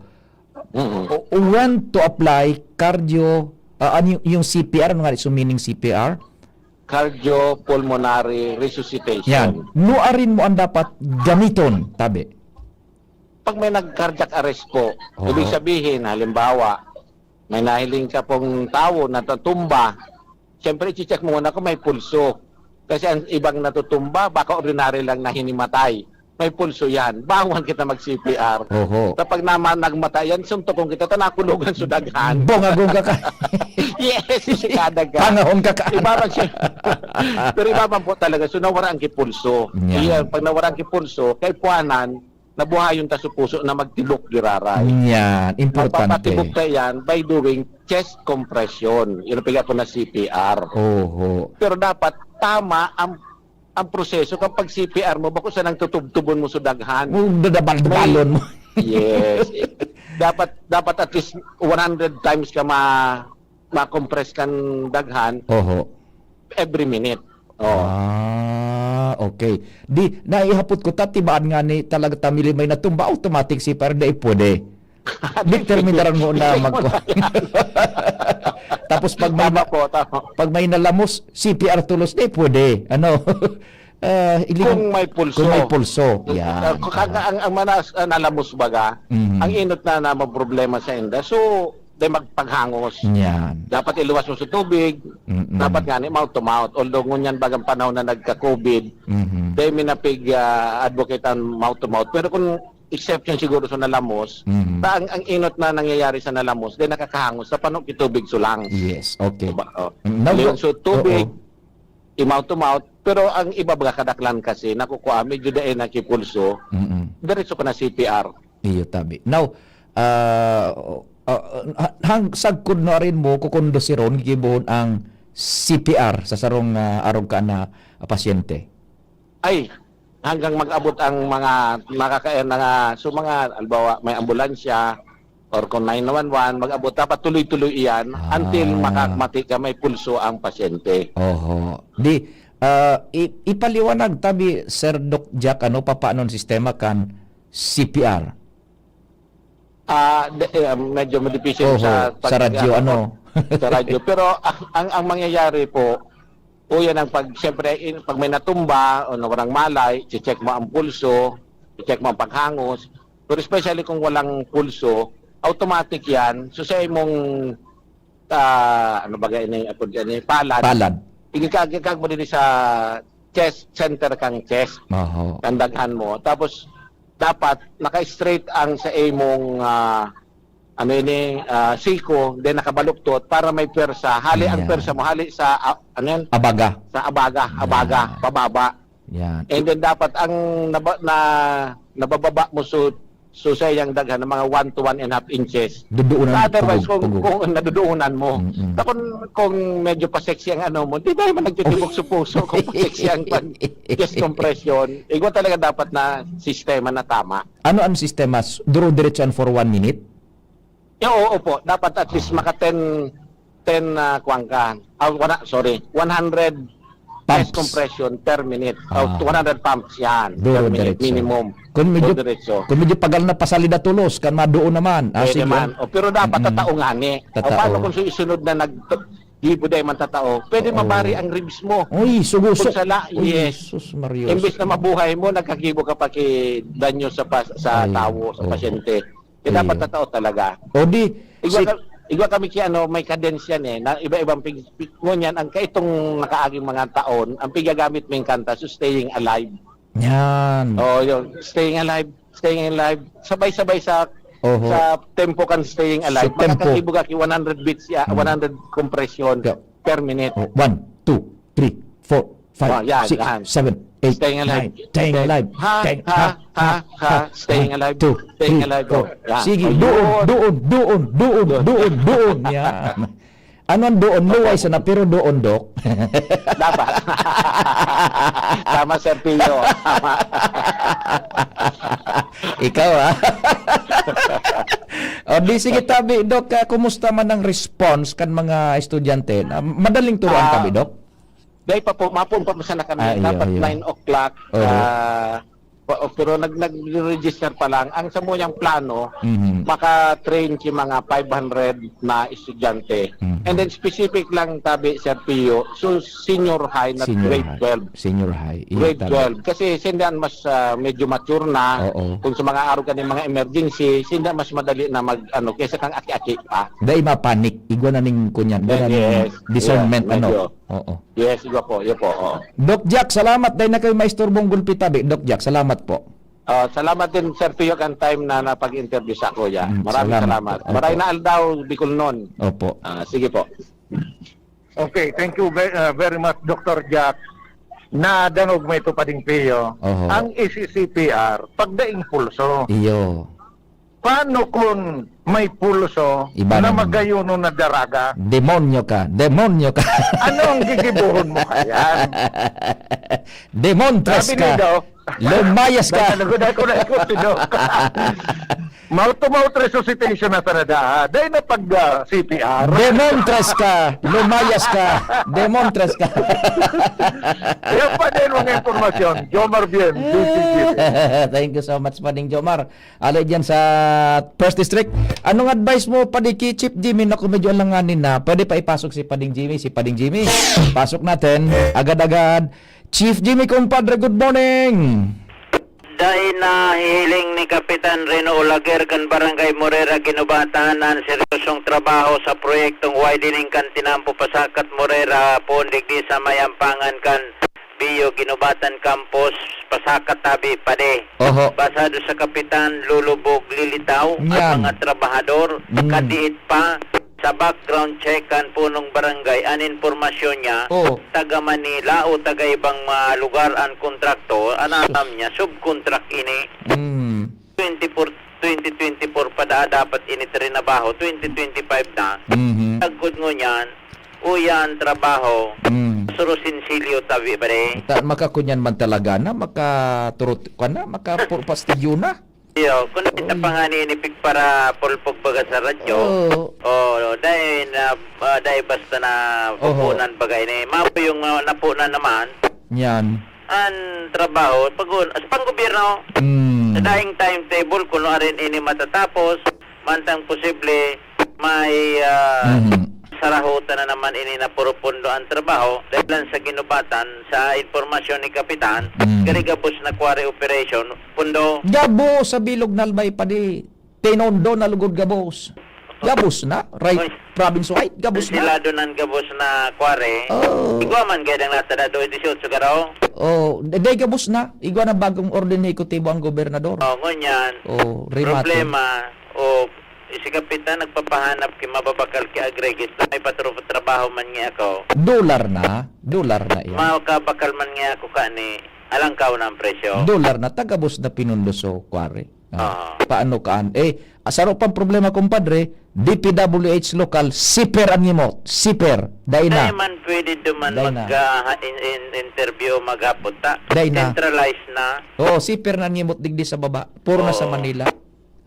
Mm-mm. O-, when to apply cardio, ah, ano yung, yung C P R, ano nga, so meaning C P R? Cardiopulmonary resuscitation. Yan. Nuarin mo ang dapat gamiton, tabi? Pag may nag-cardiac arrest po, Oo. ibig sabihin, halimbawa, may nahiling ka pong tawo na natumba, siyempre, i-check mo muna kung may pulso. Kasi ang ibang natutumba, baka ordinary lang na hinimatay. May pulso yan. Bawal kita mag-C P R. Oho. Kapag naman nagmatay yan, suntukan kita, ta nakulogan sa daghan. Bongagong ka ka. Yes, sikada ka. Pangahon ka ka. Iba man siya. Pero iba man po talaga. So, nawara ang kipulso. Yan. Iyan, pag nawara ang kipulso, kay puwanan, nabuhayon ta sa puso na magtibok giraray. Yan, importante. Mapapatibok ta yan by doing chest compression. Yun ang piga po na C P R. Oho. Pero dapat tama ang, ang proseso. Kapag C P R mo, bako sa nang tutubtubon mo sa daghan. Kung dadabal-dabalon May mo. Yes. Dapat, dapat at least one hundred times ka ma-, ma-compress kan daghan Oho. every minute. Oh. Ah, okay. Di, naihapot ko, tatibaan nga ni talaga tamili may natumba, automatic C P R, dai pwede. Determinaran mo na Check mo magko-, na yan. Tapos pag may Tama na-, po, tama. pag may nalamos, C P R tulos, di pwede. Ano? Ah, iligang Kung may pulso. Kung may pulso. Yan. Ah, kung ang, ang, ang manas-, ah, nalamos baga, Mhm. ang inot na namang problema sa inda. So, di magpaghangos. Yan. Dapat iluwas mo sa tubig. Mm-mm. Dapat nga ni mouth to mouth. Although ngunyan bagang panahon na nagka-COVID, Mhm. di mi napig, ah, advocate ang mouth to mouth. Pero kung exception siguro sa nalamos, Mhm. ta ang, ang inot na nangyayari sa nalamos, di nakakahangos sa pano ki tubig sulang. Yes, okay. Diba? Oh. Mm, now, Leon, so tubig, oo. i-mouth to mouth, pero ang iba baga kadaklan kasi, nakukuha, medyo dai na kipulso, Mm-mm. diretso ka na C P R. Iyo, tabi. Now, ah, ah, ha-, hang-, sagkod na rin mo, kukondusiron, gigibohon ang C P R sa sarong, ah, arog ka na, ah, pasyente? Ay, hanggang mag-abot ang mga makaka-, na nga, so mga, halimbawa, may ambulansya, or kung nine one one, mag-abot, dapat tuloy-tuloy iyan Ah. until makamati ka, may pulso ang pasyente. Oho. Di, ah, i-, ipaliwanag tabi, Sir Doc Jack, ano, papaano ang sistema kan C P R? Ah, de-, eh, medyo madipicil Oho, sa pag-, sa radyo, ano, ano? sa radyo. Pero ang, ang, ang mangyayari po, o yan ang pag, siyempre, in-, pag may natumba o nawarang malay, che-check mo ang pulso, che-check mo ang paghangos. Pero especially kung walang pulso, automatic yan. So, sa imong, ah, ano ba ga ini, apod yan, eh, palad. Palad. Igikag-, igikag mo din sa chest, center kang chest. Oho. Ang daghan mo. Tapos, dapat naka-straight ang sa imong, ah, ano ini, ah, siko, then nakabaluktot para may pwersa. Hali ang Ayan. pwersa mo, hali sa, ah, ano yan? Abaga. Sa abaga, abaga, Ayan. pababa. Yan. And then dapat ang naba-, na, nabababa mo so, so sa iyang daghan ng mga one to one and a half inches. Duduunan, Otherwise, pugog, kung, pugog. kung naduduunan mo, Mm-mm. ta kung, kung medyo pa-sexy ang ano mo, di tayo man nagtitibok sa puso kung pa-sexy ang pag-, chest compression. Igwa talaga dapat na sistema na tama. Ano ang sistema? S-, duro-diretso yan for one minute? Yeah, oo, opo. Dapat at least Ah. maka ten, ten, ah, kuwan ka. Ah, wala, sorry. One hundred chest Pumps. compression per minute. Ah. Oh, one hundred pumps yan. Per Duro minute, diretso. minimum. Kung medyo, Duro diretso. kung medyo pagal na, pasalida tulos, kan maduo naman. Ah, Pwede sige. man. Oh, pero dapat Mm-mm. tatao nga ni. O, Tatao. paano kung su-, isunod na nag-, gibo dahil man tatao? Pwede Oo. mabari ang ribs mo. Uy, sugusok. Kung sala, Uy, yes. Jesus Maria. Imbes na mabuhay mo, nagkagibo ka pa ki danyo sa pas-, sa Ay, tawo, sa oo. pasyente. Eh, Ayun. dapat tatao talaga. O di, Igwa si ka-, igwa kami ki ano, may cadence yan eh, na iba-ibang pig-, pig-, ngunyan, ang kaitong nakaaging mga taon, ang pigagamit mo yung kanta, so Staying Alive. Yan. Oh, yun. Staying Alive, Staying Alive. Sabay-sabay sa, Oho. sa tempo kan Staying Alive. Sa tempo. Makakakibo ka ki one hundred beats ya, Hmm. one hundred compression Yeah. per minute. Oh, one, two, three, four, five, Oh, yan, six, yan. seven, eight, Staying alive. nine. Staying Stay-, alive. ha, Staying, ha, ha, ha, ha, ha, ha. Staying alive. Two, Staying three, alive. four. Oh, yan. Sige, Ayun. doon, doon, doon, doon, Doon. doon, doon. Yan. Ano ang doon? Luway sana, pero doon, Dok. Dapat. Tama, Sir Pio. Tama. Ikaw, ah. O, di sige, tabi, Doc, ah, kumusta man ang response kan mga estudyante? Ah, madaling turuan, Ah, tabi, Doc? Dai pa po, mapoon pa sana kami. Ah, iyo, Dapat iyo. nine o'clock, Oo. ah, pa-, pero nag-, nag-register pa lang. Ang samuyang plano, Mhm. maka-train si mga five hundred na estudyante. Mhm. And then specific lang, tabi, Sir Pio, so senior high, not Senior grade high. twelve. Senior high. Iyo, Grade tabi. twelve. Kasi sinda mas, ah, medyo mature na. Oo. Kung sa mga arog kan mga emergency, sinda mas madali na mag, ano, kaysa kang aki-aki pa. Dai mapanik. Igwa na ning kunyan. Dai na ning Yes. discernment, Yeah, ano? medyo. Oo. Yes, igwa po. Iyo po, oo. Doc Jack, salamat. Dai na kayo maistorbong gulpi tabi. Doc Jack, salamat po. Ah, salamat din, Sir Pio, kan time na napag-interview sa kuya. Mm, Maraming salamat salamat. po. Opo. Maray na aldaw, Bicolnon. Opo. Ah, sige po. Okay, thank you ve-, ah, very much, Doctor Jack. Nadangog mo ito, Pading Pio. Oho. Ang E C C P R, pagdaing pulso. Iyo. Paano kung may pulso Iba na naman. magayon na daraga? Demonyo ka! Demonyo ka! Ano ang gigibohon mo kayan? Demontres Sabi ni ka! Doc. Lumayas ka! Dahil nagod ako na ikot si Doc. Mouth-to-mouth resuscitation na sana daa. Dahil na pag, ah, C P R. Demontres ka! Lumayas ka! Demontres ka! Yan pa din mga impormasyon. Jomar Bien, D C G. Thank you so much, Pading Jomar. Alay diyan sa First District. Anong advice mo, Padi, ki Chief Jimmy? Naku, medyo alanganin na. Pwede pa ipasok si Pading Jimmy? Si Pading Jimmy. Pasok natin. Agad-agad. Chief Jimmy, kumpadre, good morning. Dai nahihiling ni Kapitan Reno Olaguer kan Barangay Morera, Guinobatan, an seryosong trabaho sa proyektong widening kan Tinampo, Pasakat, Morera, poon digdi sa may ampangan kan Bio Guinobatan Campus, Pasakat, tabi, Padi. Oho. Basado sa kapitan, lulubog, lilitaw ang Nyan. mga trabahador, Mm. kadiit pa sa background check kan punong barangay, an impormasyon niya, Oh. taga Manila o taga ibang mga lugar an kontraktor, an Sus. aram niya, subcontract ini. Mm. Twenty-four, twenty twenty-four pa daa dapat ini trinabaho, twenty twenty-five na. Mhm. Sagkod ngunyan, uya an trabaho, Mm. suro sinsilyo tabi, pare. Ta-, makakunyan man talaga na, makaturot ka na, makapurpastigyo na. Iyo, kung Oy. sa pangani ini pigpara pulpog baga sa radyo, Oo. oh, dahil na, ah, dahil basta na Oho. pupunan baga ini. Mapo yung, ah, napunan naman. Yan. An trabaho, pag-, sa panggobyerno, Mm. sa daing timetable, kung ano rin ini matatapos, mantang posible, may, ah, Mhm. sarahotan na naman ini na purupundo ang trabaho, dahil lang sa Guinobatan, sa impormasyon ni Kapitan, Mm. gari gabos na quarry operation, pundo. Gabos sa bilog na Albay, Padi. Tinondo na lugod gabos. Gabos na, right? Uy. Province wide, gabos na. Silado nan gabos na quarry. Oh. Igwa man gaya ng nata na doon, dieciocho garo. Oh, day gabos na. Igwa na bagong orden ni Ekutibo ang gobernador. Oh, ngunyan. Oh, remate. Problema, o si Kapitan nagpapahanap ki mababakal ki aggregate na may patro-, trabaho man niya ako. Dolar na, dolar na yan. Makabakal man niya ako kani, alangkaw na ang presyo. Dolar na, tagabos na pinundos o quarry. Ah, Oo. paano kaan? Eh, asaro pang problema, kumpadre, D P W H lokal, siper ang imot. Siper. Dai na. Dai man pwede duman Dai na. mag, ah, in, in, interview, maghapot ta. Dai na. Centralized na. Oo, siper na ang imot digdi sa baba. Puro na sa Oo. Manila.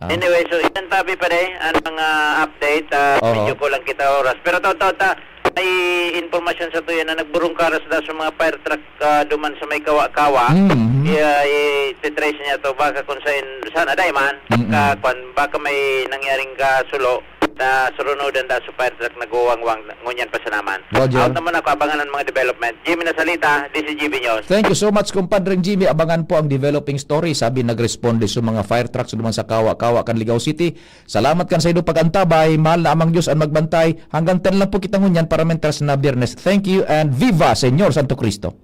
Ah. Anyway, so, iyan tabi pa rin ang mga update. Ah, Oo. medyo kulang kita oras. Pero taon-taon ta, may impormasyon sa tuya na nagburong karas daw sa mga fire truck, ah, duman sa may Kawa-Kawa. Mm, mm. Iya, i-trace niya to. Baka kung saan, saan, aday man, Mm, mm. ka, kwan, baka may nangyaring kasulo na surunudan daw sa fire truck nagwawangwang, ngunyan pa sa naman. Roger. Out naman ako, abangan ang mga development. Jimmy Nasalita, D C G B News. Thank you so much, Compadre Jimmy. Abangan po ang developing story. Sabi, nagresponde sa mga fire trucks duman sa Kawa-Kawa kan Ligao City. Salamat kan saindo pag-antabay. Mahal na Amang Diyos ang magbantay. Hanggang ten lang po kita ngunyan para mentras na Biyernes. Thank you and viva Señor Santo Cristo.